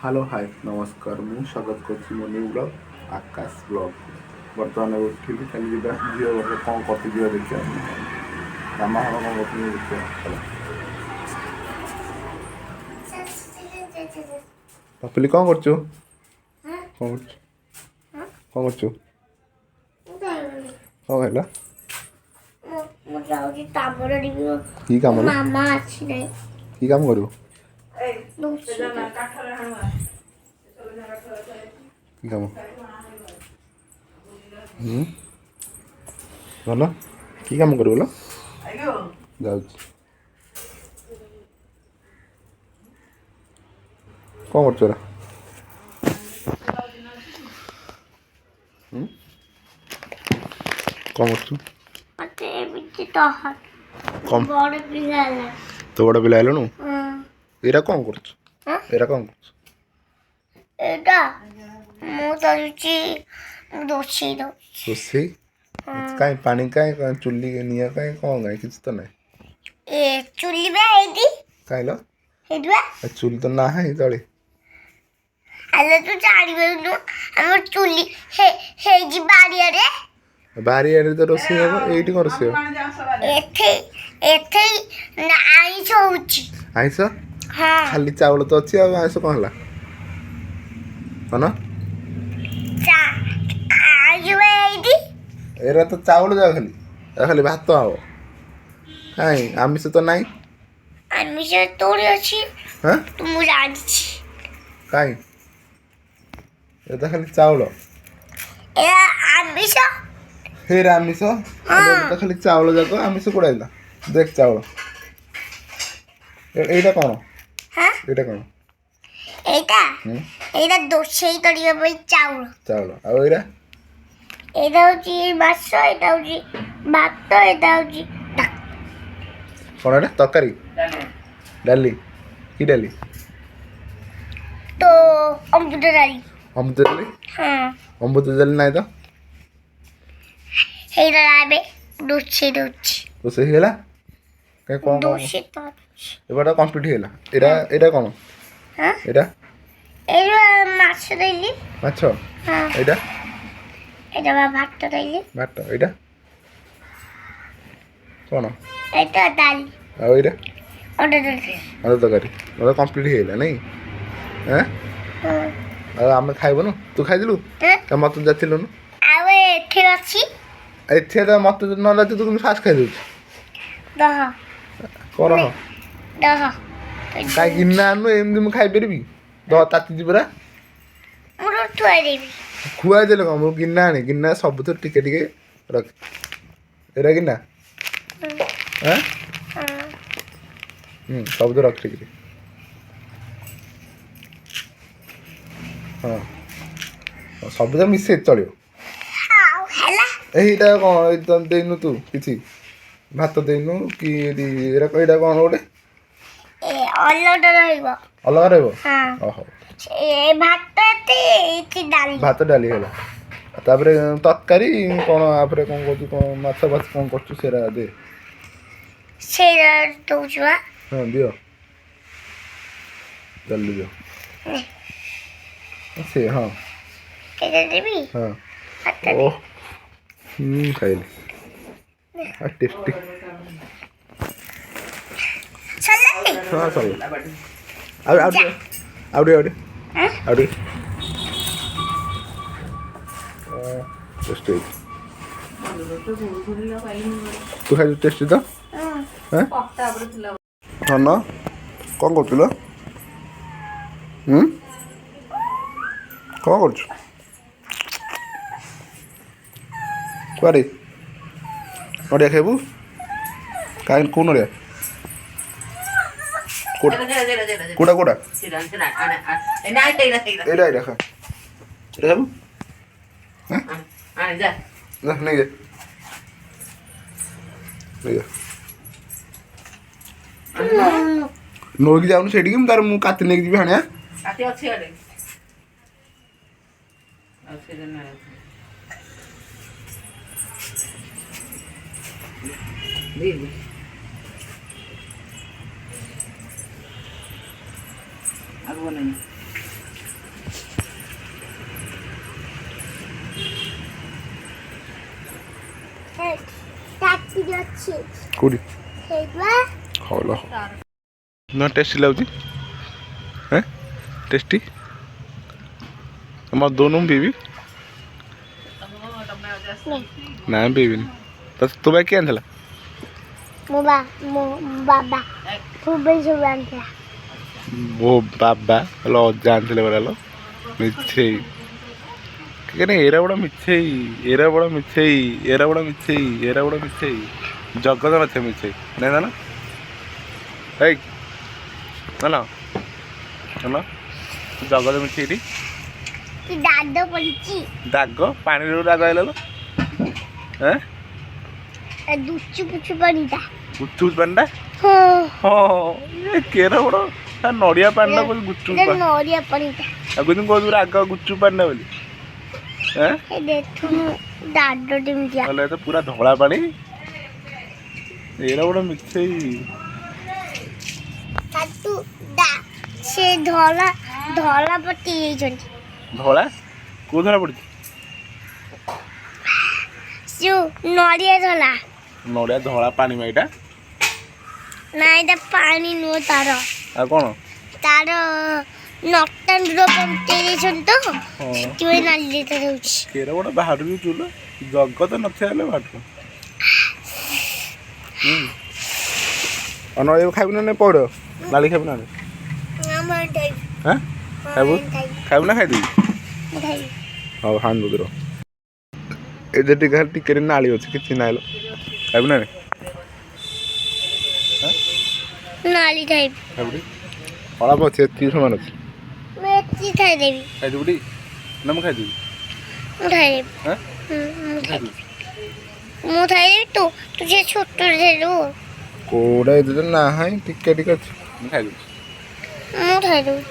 Hello, ହାଏ, ନମସ୍କାର। ମୁଁ ସ୍ୱାଗତ କରୁଛି ମୋ ନ୍ୟୁ ବ୍ଲଗ୍ ଆକାଶ ବ୍ଲଗ୍। ବର୍ତ୍ତମାନ ଉଠିଲି। କାଲି ଯିବା, ଝିଅ ଘରେ କ'ଣ କରୁଛି ଯିବା ଦେଖିବା। ମାମା ହବ କ'ଣ କରୁଛନ୍ତି ଦେଖିବା। ଚାଲ। ପାପୁଲି, କ'ଣ କରୁଛୁ? କ'ଣ କରୁଛୁ? କ'ଣ କରୁଛୁ? କ'ଣ ହେଲା? ମୁଁ ଯାଉଛି କାମରେ ଯିବି। କି କାମ ଲୋ? ମାମା ଅଛି ନାହିଁ। କି କାମ କରିବୁ? ରୋଷେଇ। କି କାମ? ହୁଁ, ଭଲ। କି କାମ କରିବୁ ଲୋ? ଯାଉଛି। କ'ଣ କରୁଛୁ ଏରା? ହୁଁ, କ'ଣ କରୁଛୁ? ମତେ ଏମିତି ତ କମ୍ ବଡ଼ ପିଲା ହେଲା। ତୁ ବଡ଼ ପିଲା ହେଲୁଣୁ? ହଁ। ଏଇଟା କ'ଣ କରୁଛୁ? ହଁ? ଏଇଟା କ'ଣ କରୁଛୁ? ଏଇଟା ମୁଁ ଧରୁଛି, ରୋଷେଇ ଦଉଛି। ରୋଷେଇ କାଇଁ? ପାଣି କାଇଁ? କାଇଁ ଚୁଲି ନିଆଁ କାଇଁ? କ'ଣ କାଇଁ? କିଛି ତ ନାହିଁ। ଏ ଚୁଲି ବା ଏଇଠି। କାଇଁ ଲୋ? ହେଇଠି ବା। ଏ ଚୁଲି ତ ନାହିଁ ତଳେ। ହେଲେ ତୁ ଜାଣିପାରୁନୁ, ଆମର ଚୁଲି ହେଇଛି ବାରିଆରେ। ବାରିଆଡ଼େ ତ ରୋଷେଇ ହବ, ଏଇଠି କ'ଣ ରୋଷେଇ ହବ? ଏଠି ଏଠି ଆଇଁଷ ହଉଛି। ଆଇଁଷ? ହଁ। ଖାଲି ଚାଉଳ ତ ଅଛି, ଆଉ ଆଇଁଷ କ'ଣ ହେଲା କଣ? ଆଇଁଷ ବା ଏଇଠି। ଏରା ତ ଚାଉଳ ଯାକ ଖାଲି, ଏରା ଖାଲି ଭାତ ହବ। କାଇଁ, ଆମିଷ ତ ନାହିଁ। ଆମିଷ ତୋରି ଅଛି। ହଁ। ମୁଁ ଜାଣିଛି। କାଇଁ, ଏ ତ ଖାଲି ଚାଉଳ। ଏ ଆମିଷ। ଫେର ଆମିଷ? ହଁ। ତ ଖାଲି ଚାଉଳ ଯାକ, ଆମିଷ କୋଉଟା ହେଲା? ଦେଖ ଚାଉଳ। ଏଇଟା କ'ଣ? ହଁ। ଏଇଟା କ'ଣ? ଏଇଟା? ହୁଁ। ଏଇଟା ରୋଷେଇ କରିବା ପାଇଁ ଚାଉଳ। ଚାଉଳ। ଆଉ ଏଇଟା? ଏଇଟା ହଉଛି ମାଛ, ଏଇଟା ହଉଛି ଭାତ, ଏଇଟା ହଉଛି କ'ଣ ଏଇଟା? ତରକାରୀ, ଡାଲି। କି ଡାଲି? ତ ଅମୃତ ଡାଲି। ଅମୃତ ଡାଲି? ହଁ। ଅମୃତ ଡାଲି ନାହିଁ ତ। ହେଇଗଲା, ଏବେ ରୋଷେଇ ଦଉଛି। ରୋଷେଇ ହେଇଗଲା? କାଇଁ, କ'ଣ କ'ଣ? ରୋଷେଇ ତ ଏବାରଟା କମ୍ପ୍ଲିଟ୍ ହେଇଗଲା। ଏଇଟା, ଏଇଟା କ'ଣ? ହଁ। ଏଇଟା? ଏଇଟା ମାଛ ଦେଲି। ମାଛ? ହଁ। ଏଇଟା? ଏଇଟା ବା ଭାତ ଦେଲି। ଭାତ। ଏଇଟା କ'ଣ? ଏଇଟା ଡାଲି। ଆଉ ଏଇଟା? ଅଣ୍ଡା ତରକାରୀ। ଅଣ୍ଡା ତରକାରୀ। ଏଟା କମ୍ପ୍ଲିଟ୍ ହେଇଗଲା ନାଇଁ? ଏଁ? ହଁ। ଆଉ ଆମେ ଖାଇବୁନୁ? ତୁ ଖାଇଥିଲୁ? ହଁ। ତ ମୋତେ ଯାଚିଲୁନୁ। ଆଉ ଏଠି ଅଛି। ଏଠି ତ ମୋତେ ନ ଯାଚି ତୁ କେମିତି ଫାଷ୍ଟ ଖାଇଦେଉଛୁ? ଦହ। କର। ଦହ। କାଇଁ, ଗିନା ଆଣୁନୁ। ଏମିତି ମୁଁ ଖାଇପାରିବି? ଦ ତାତି ପରା। ମୁଁ ଖୁଆଇ ଦେବି। ଖୁଆଇ ଦେଲେ କ'ଣ? ମୁଁ ଗିନା ଆଣି, ଗିନା ସବୁଥିରୁ ଟିକେ ଟିକେ ରଖ। ଏଇଟା ଗିନା। ଆଁ? ହଁ। ହୁଁ, ସବୁଥିରୁ ରଖ ଟିକେ ଟିକେ। ହଁ, ସବୁ ତ ମିଶେଇ ଚଳିବ। ଆଉ ହେଲା। ଏଇଟା କ'ଣ? ଏଇ ତ ଦେଇନୁ ତୁ କିଛି, ଭାତ ଦେଇନୁ କି ଏଇଟା। ଏଇଟା କ'ଣ ଗୋଟେ? ଏ ଅଲଗା ରହିବ। ଅଲଗା ରହିବ? ହଁ। ଓହୋ। ଏ ଭାତ ଏଠି, ଏଇଠି ଡାଲି। ଭାତ ଡାଲି ହେଲା। ଆଉ ତାପରେ ତରକାରୀ କ'ଣ? ତାପରେ କ'ଣ କରୁଛୁ? କ'ଣ ମାଛ ଫାଛ କ'ଣ କରୁଛୁ ସେଟା ଦେ। ସେଇଟା ଦଉଛୁ ବା। ହଁ, ଦିଅ, ଜଲ୍ଦି ଦିଅ। ନେ। ସେ ହଁ। ଏଇଟା ଦେବି? ହଁ। ଭାତ। ଓ ହୁଁ, ଖାଇଲି। ଆଉ ଟେଷ୍ଟି। ସରିଲାନି? ହଁ, ସରିଲା। ଆଉ ଆଉ ଟିକେ, ଆଉ ଟିକେ, ଆଉ ଟିକେ। ହଁ। ଆଉ ଟିକେ। ଟେଷ୍ଟି ହେଇଛି। ତୁ ଖାଇଛୁ? ଟେଷ୍ଟି ତ? ହଁ। ହଁ। ଧନ, କ'ଣ କରୁଥିଲ? ହୁଁ, କ'ଣ କରୁଛୁ? କୁଆଡ଼େ ନଡ଼ିଆ ଖାଇବୁ? କାହିଁ, କେଉଁ ନଡ଼ିଆ? କୋଉଟା, କୋଉଟା, କୋଉଟା? ଏଇଟା, ଏଇଟା ଖା। ଏଇଟା ଖାଇବୁ? ନା, ନେଇଯା, ନେଇଯା। ନେଇକି ଯାଉନୁ ସେଇଠିକି। ମୁଁ ତାର ମୁଁ କାତି ନେଇକି ଯିବି ହାଣିଆ। କାତି ଅଛି ଆଡେ। ଆଉ ସେଇଟା ନାଇଁ। ଦେଇଦେ। ଆଗ ବନେଇନି। ଅଛି। କୋଉଠି? ସେଇଟା। ହଉ ଲ ନା, ଟେଷ୍ଟି ଲାଗୁଛି। ହେଁ, ଟେଷ୍ଟି। ମୋତେ ଦଉନୁ, ମୁଁ ପିଇବି। ନା, ମୁଁ ପିଇବିନି। ତ ତୋ ପାଇଁ କିଏ ଆଣିଥିଲା? ମୋ ବା ମୋ ବାବା ଭୁବନେଶ୍ୱରରୁ ଆଣିଥିଲା। ମୋ ବାବା ହେଲେ ଅଜା ଆଣିଥିଲେ ପରା ଲୋ। ମିଛେଇ କାହିଁକି? ଏରା ବଡ଼ ମିଛେଇ, ଏରା ବଡ଼ ମିଛେଇ, ଏରା ବଡ଼ ମିଛେଇ, ଏରା ବଡ଼ ମିଛେଇ, ଜଗତ ନଥିବ ମିଛେଇ। ନାଇଁ ନା, ଏଇ ନା ନା, ଜଗତ ମିଛେଇଟି। କି ଦାଗ ପଡ଼ିଛି? ଦାଗ? ପାଣିରୁ ଦାଗ ଆଇଲା ଲୋ? ଏଁ? ଦୁଚୁ ପୁଚୁ ପାଣିଟା। ଗୁଚୁ ପାଣିଟା? ହଁ। ହଁ, ଏ କେରା ବଡ଼ ନଡ଼ିଆ ପାଣିଟା କହୁଛି ଗୁଚୁ ଏଇଟା ପାଣି। ନଡ଼ିଆ ପାଣିଟା। ଆଉ କିନ୍ତୁ କହୁଛୁ ରାଗ ଗୁଚୁ ପାଣିଟା ବୋଲି। ଏଁ? ଏ ଦେଖୁନୁ ଦାଗ ଯେମିତିଆ। ହେଲେ ତ ପୁରା ଧଳା ପାଣି। ଏରା ବଡ଼ ମିଛେଇ। ତାକୁ ଦା ସେ ଧଳା ଧଳା ପଟି ଦେଇଛନ୍ତି। ଧଳା? କୋଉ ଧଳା ପଡ଼ିଛି? ଯୋଉ ନଡ଼ିଆ ଧଳା। ନଡ଼ିଆ ଧଳା ପାଣି ମା ଏଇଟା। ନା, ଏଇଟା ପାଣି ନୁହଁ ତାର। ଆଉ କ'ଣ? ତାର ନଟାଣ୍ଡୁର ପକେଇ ଦେଇଛନ୍ତି ତ, ସେଥିପାଇଁ ନାଲି ଦେଖାଯାଉଛି। କେରା ବଡ଼ ବାହାରୁଛି ଚୁଲ, ଜଗତ ନଥିବା ହେଲେ ବାହାରୁ। ଆଉ ନଡ଼ିଆ ଖାଇବୁ ନା ନାଇଁ? ପଇଡ଼ ନାଲି ଖାଇବୁ ନା ନାଇଁ? ହାଁ, ଖାଇବୁ? ଖାଇବୁ ନା ଖାଇଦେବି? ମୁଁ ଖାଇବି। ହଉ, ହାଣ୍ଡ ତୋର। ଏଥିରେ ଟିକେ ଖାଲି ଟିକେ ନାଳି ଅଛି, କିଛି ନାହିଁ ଲୋ। ଖାଇବୁ ନା ନାଇଁ? ନାଲି ଖାଇବି। ଖାଇବୁ ଟି? ଅଳ୍ପ ଅଛି, ଏତିକି ସମାନ ଅଛି। ମୁଁ ଏତିକି ଖାଇଦେବି। ଖାଇଦେବୁ ଟି ନା ମୁଁ ଖାଇଦେବି? ମୁଁ ଖାଇଦେବି। ହାଁ? ମୁଁ ଖାଇଦେବି, ମୁଁ ଖାଇଦେବି। ତୁ ତୁ ସେ ଛୋଟ ଖାଇଦେବୁ। କୋଉଟା? ଏତେ ତ ନାହିଁ, ଟିକେ ଟିକେ ଅଛି। ମୁଁ ଖାଇଦେବି। ମୁଁ ଖାଇଦେବି।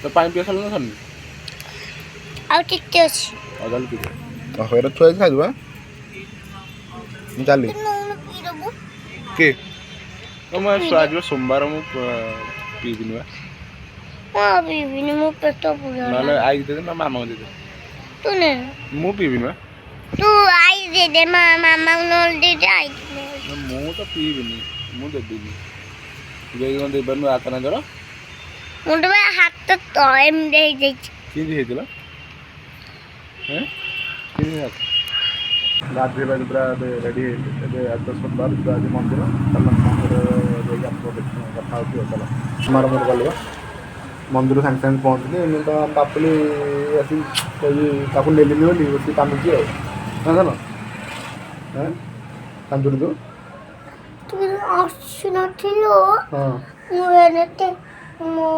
ତ ପାଣି ପିଇବା ସରିଲା ନା ସରିନି? ଆଉ ଟିକେ ଅଛି। ଆଉ ତାହେଲେ ପିଇଦେ। ଓହୋ, ଏଇଟା ଥୁଆ ହେଇଛି, ଖାଇଦେବୁ। ମୁଁ ଚାଲି। ତୁ ନଉନୁ, ପିଇଦେବୁ। କିଏ? ମୁଁ ଆଜି ସୋମବାର, ମୁଁ ପିଇବିନି ବା। ମୁଁ ଆଉ ପିଇବିନି, ମୋ ପେଟ ପୁରା। ନହେଲେ ଆଇକି ଦେଇଦେ ନା ମାମାକୁ ଦେଇଦେ। ତୁ ନେ। ମୁଁ ପିଇବିନି ବା। ତୁ I ଦେଇଦେ, ମା ମାମାକୁ ନହେଲେ ଦେଇଦେ, I ଦେ। ନା, ମୁଁ ତ ପିଇବିନି, ମୁଁ ଦେବିନି। ଦେଇକି କ'ଣ ଦେଇପାରୁନୁ? ହାତ ନା ତୋର। ମୁଁ ତ ବା ହାତ ତ ଏମିତି ହେଇଯାଇଛି। କେମିତି ହେଇଥିଲା? ହେଁ, କେମିତି ହାତ? ଗାଧୋଇ ପାଧୋଇ ପୁରା ଏବେ ରେଡ଼ି ହେଇଲି। ଏବେ ଆଜି ତ ସୋମବାର, ଯିବା ଆଜି ମନ୍ଦିର। ଚାଲ, ମନ୍ଦିର ଯାଇକି ଆପଣଙ୍କ ଦେଖ କଥା ହେଉଛି ଆଉ। ଚାଲ, ମାର ମୋର ଗଲୁ ବା ମନ୍ଦିର। ସାଙ୍ଗେ ସାଙ୍ଗେ ପହଞ୍ଚିଲି। ଏମିତି ତ ପାପୁଲି ଆସି କହି ତାକୁ ନେଲିନି ବୋଲି ବସି କାନ୍ଦୁଛି ଆଉ। ନା ଚାଲ। ହେଁ, କାନ୍ଦୁନି ତୁ? ତୁ ଆସୁନଥିଲୁ। ମୁଁ ଏତେ ମୋ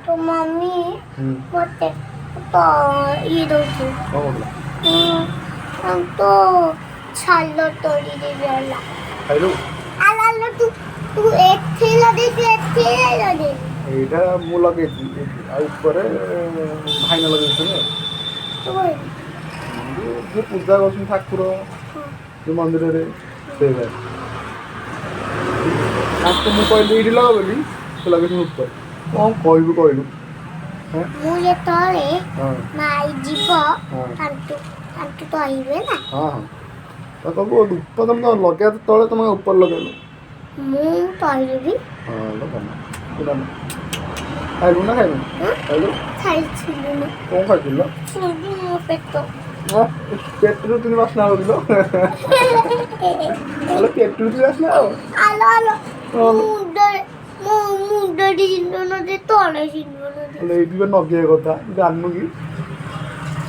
ତୋ ମମି ମତେ ତ ଇଏ ଦଉଛି। କ'ଣ କହୁଥିଲା? ତ ଛାଲ ତୋଳି ଦେଇଦେଲା। ଖାଇଲୁ? ଆଲୋ ଆଲୋ, ତୁ ତୁ ଏଠି ଲଗେଇଛୁ, ଏଠି ଲଗେଇଛୁ। ଏଇଟା ମୁଁ ଲଗେଇଛି ଏଇଠି, ଆଉ ଉପରେ ଭାଇନା ଲଗେଇଛନ୍ତି ଆଉ। ତୁ କହିଲୁ। ଯିଏ ପୂଜା କରୁଛନ୍ତି ଠାକୁର ଯୋଉ ମନ୍ଦିରରେ, ସେଇ ଭାଇ। ତାଙ୍କୁ ମୁଁ କହିଲି ଏଇଠି ଲଗା ବୋଲି, ସେ ଲଗେଇଛନ୍ତି ଉପରେ। କ'ଣ କହିବୁ କହିଲୁ? ହେଁ? ମୁଁ ଯେତେବେଳେ ମାଇ ଯିବ, ତାଙ୍କୁ ତାଙ୍କୁ କହିବେ ନା? ହଁ, ତ କହିବୁ ଧୂପ ତମେ ତ ଲଗେଇବା ତ ତଳେ, ତମେ ଉପରେ ଲଗେଇଲ। ମୁଁ କହିବି। ହଁ ଲୋ, ଭଲ। ପୁରା ଖାଇଲୁ ନା ଖାଇଲୁ? ଖାଇଲୁ? ଖାଇଥିଲି। କ'ଣ ଖାଇଥିଲୁ ଲୋ? ଶୁଣୁ, ମୋ ପେଟ। ଆଃ, ପେଟରୁ ତିନି ବାସ୍ନା ହଉଥିଲ। ଆଲୋ, ପେଟରୁ ତିନି ବାସ୍ନା ଆଉ। ଆଲୋ ଆଲୋ, ମୁଣ୍ଡରେ, ମୋ ମୁଣ୍ଡରେ ସିନ୍ଦୁର ନଦୀ, ତଳେ ସିନ୍ଦୁର ନଦୀ। ହେଲେ ଏଇଠି ବା ନଗେଇବା କଥା ଜାଣିନୁ କି?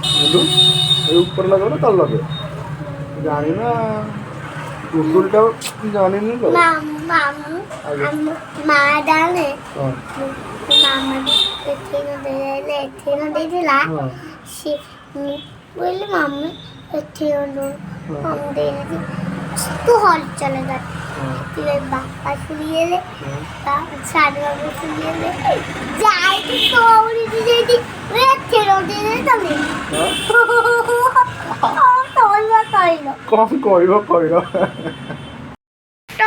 ବୁଝିଲୁ, ଏଇ ଉପରେ ଲଗେଇବ ନା ତଳେ ଲଗେଇବ ଜାଣିନା? ଗୁଗୁଲଟା ଜାଣିନୁ ତ। ମାମୁଁ। ଆଜ୍ଞା। ଆମ ମା ଜାଣେ। ମାମା ଏଠି ନ ଦେଇଥିଲେ, ଏଠି ନ ଦେଇଥିଲା। ସେ ମୁଁ କହିଲି, ମାମୁଁ ଏଠି ନ ମାମୁଁ ଦେଇନାହାନ୍ତି, ତୁ ହଲଚଲ କର। ସେଥିପାଇଁ ବାପା ଶୁଣିଗଲେ, ସାନ ବାପା ଶୁଣିଗଲେ, ଯାଇକି ଦୌଡ଼ିକି ସେଇଠି ଏଠି ନ ଦେଇଦେଲେ ତମେ କହିବ କହିଲ। କ'ଣ କହିବ କହିଲ? ତ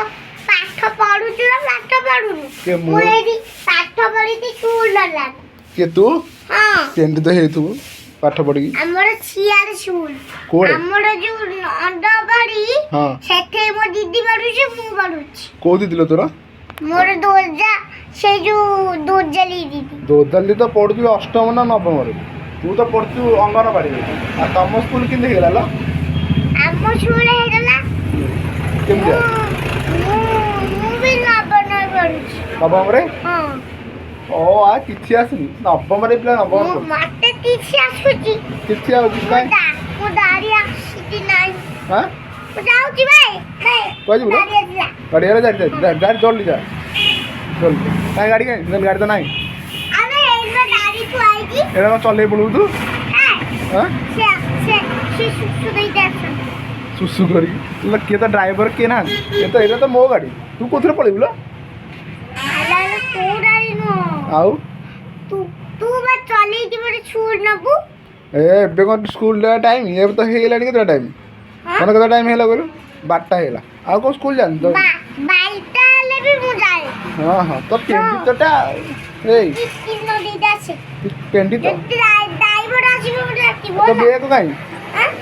ପାଠ ପଢୁଛୁ ନା ପାଠ ପଢୁନୁ? କିଏ ମୁଁ? ମୁଁ ଏଇଠି ପାଠ ପଢିକି ସ୍କୁଲ ଗଲାଣି। କିଏ ତୁ? ହଁ। କେମିତି ତ ହେଇଥିବୁ। ପାଠ ପଢ଼ିକି? ଆମର ସିଆଡ଼େ ସ୍କୁଲ। କୁଆଡ଼େ? ଆମର ଯୋଉ ନନ୍ଦବାଡ଼ି, ସେଠି ମୋ ଦିଦି ପଢୁଛି, ମୁଁ ପଢୁଛି। କୋଉ ଦିଦି ଲୋ ତୋର? ମୋର ଦୋର୍ଜା, ସେ ଯୋଉ ଦୋର୍ଜାଲି ଦିଦି। ଦୋଦାଲି ତ ପଢୁଛୁ ଅଷ୍ଟମ ନା ନବମରେ। ତୁ ତ ପଢୁଛୁ ଅଙ୍ଗନବାଡ଼ିରେ, ଆଉ ତମ ସ୍କୁଲ କେମିତି ହେଇଗଲା ଲୋ? ଆମ ସ୍କୁଲ ହେଇଗଲା। କେମିତି? ମୁଁ ମୁଁ ବି ନବମରେ ପଢୁଛି। ନବମରେ? ହଁ। ଓ ଆ କିଛି ଆସୁନି ନବମରେ ପିଲା, ନବମରେ ମୁଁ ପଢୁଛି। ମତେ କିଛି ଆସୁଛି। କିଛି ଆସୁଛି? ମୁଁ କାଇଁ? ମୁଁ ଦାଢି ଆସୁଛି ନାହିଁ। ହଁ। ମୁଁ ଯାଉଛି, ବାଏ ବାଏ। କୁଆଡ଼େ ଯିବୁ ଲୋ? ଦାଢି ଆସିଲା। ଗାଡ଼ି ହେଲା, ଗାଡ଼ି ଯା, ଗାଡ଼ି, ଜଲ୍ଦି ଯା, ଜଲ୍ଦି। କାଇଁ ଗାଡ଼ି କାଇଁ? ଗାଡ଼ି ତ ନାହିଁ। ଆରେ, ଏଇଟା ଗାଡ଼ି ଥୁଆ ହେଇଛି। ଏଇଟା କ'ଣ ଚଲେଇ ପଳେଇବୁ ତୁ? ହଁ। ସେ ସେ ସେ ସୁସୁ ଦେଇକି ଆସନ୍ତି। ସୁସୁ କରିକି ଲୋ, କିଏ ତ ଡ୍ରାଇଭର କିଏ ନାହାନ୍ତି। ଏ ତ ଏଇଟା ତ ମୋ ଗାଡ଼ି, ତୁ କୋଉଥିରେ ପଳେଇବୁ ଲୋ? ଆରେ, ତୋ ଗାଡ଼ି ନୁହଁ। ଆଉ? ତୁ ତୁ ବା ଚଲେଇକି ଗୋଟେ ଛୁଟ ନବୁ। ଏ ଏବେ କ'ଣ ସ୍କୁଲ ଟାଇମ୍? ଏବେ ତ ହେଇଗଲାଣି। କେତେଟା ଟାଇମ୍? ମାନେ କେତେ ଟାଇମ୍ ହେଲା କହିଲୁ? 12ଟା ହେଇଗଲା। ଆଉ କ'ଣ ସ୍କୁଲ ଯାଆନ୍ତି ତ? 22ଟା ହେଲେ ବି ମୁଁ ଯାଏ। ହଁ ହଁ, ତ ପେଣ୍ଡି ତଟା ଏଇ। ତିନି ଦିଟା ଅଛି। ପେଣ୍ଡି ତ। ଯଦି ଡ୍ରାଇଭର ଆସିବ, ମୁଁ ଡାକିବ। ତ ବେଗ କାଇଁ?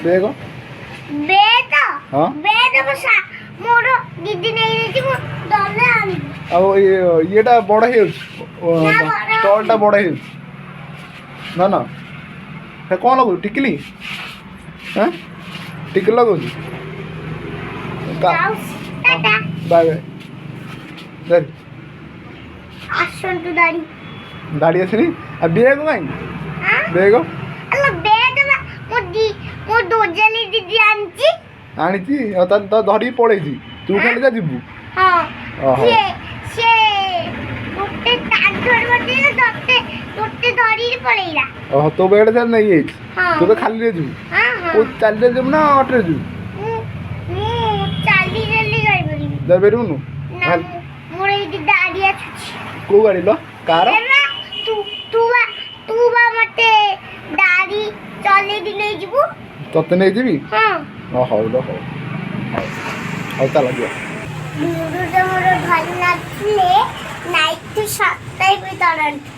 ବେଗ? ବେ ତ। ହଁ। ବେ ତ ମୋର ଦିଦି ନେଇଯାଇଛି, ମୁଁ ଦଲେ ଆଣିବି। ଆଉ ଇଏଟା ବଡ଼ ହେଇଯାଉଛି। ନା, ବଡ଼। ଷ୍ଟଲ୍ଟା ବଡ଼ ହେଇଯାଉଛି। ନା ନା, ସେ କ'ଣ ଲଗାଉଛୁ? ଟିକିଲି? ହଁ, ଟିକିଲି ଲଗାଉଛୁ। ଯାଉଛି, ଟାଟା। Bye bye. ଧରି। ଆସନ୍ତୁ ଦାଢ଼ି। ଗାଡ଼ି ଆସିନି। ଆଉ ବେଗ କାଇଁ? ବେଗ? ଆଲୋ, ବେଗ ବା ମୋ ଦୋଜାଲି ଦିଦି ଆଣିଛି। ଆଣିଛି? ଆଉ ତାହେଲେ ତ ଧରିକି ପଳେଇଛି, ତୁ ଖାଲି ଯା ଯିବୁ। ହଁ। ଓହୋ। ସିଏ ସିଏ ଗୋଟେ କାନ୍ଧରେ ବସେଇଲା, ତତେ ତୋତେ ଧରିକି ପଳେଇଲା। ଓହୋ, ତୋ ବେଗଟା ସେ ନେଇଯାଇଛି? ହଁ। ତୁ ତ ଖାଲିରେ ଯିବୁ? ହଁ ହଁ। କୋଉ ଚାଲି ଚାଲି ଯିବୁ ନା ଅଟୋରେ ଯିବୁ? ମୁଁ ମୁଁ ଚାଲି ଚାଲି ଯାଇପାରିବି। ଯାଇପାରିବୁନୁ? ନା। ମୋର ଏଇଠି ଗାଡ଼ି ଆସୁଛି। କୋଉ ଗାଡ଼ି ଲୋ? କାର? ଏବା, ତୁ ତୁ ବା ତୁ ବା ମତେ ଗାଡ଼ି ଚଲେଇକି ନେଇଯିବୁ। ତତେ ନେଇଯିବି? ହଁ। ଓ ହଉ ଲୋ, ହଉ ହଉ ହଉ, ଚାଲ ଯିବା। ଗୁରୁଟା ମୋର ଭଲ ନଥିଲେ ନାଇଟ୍ ସପ୍ତାହ ବି ଧରନ୍ତି।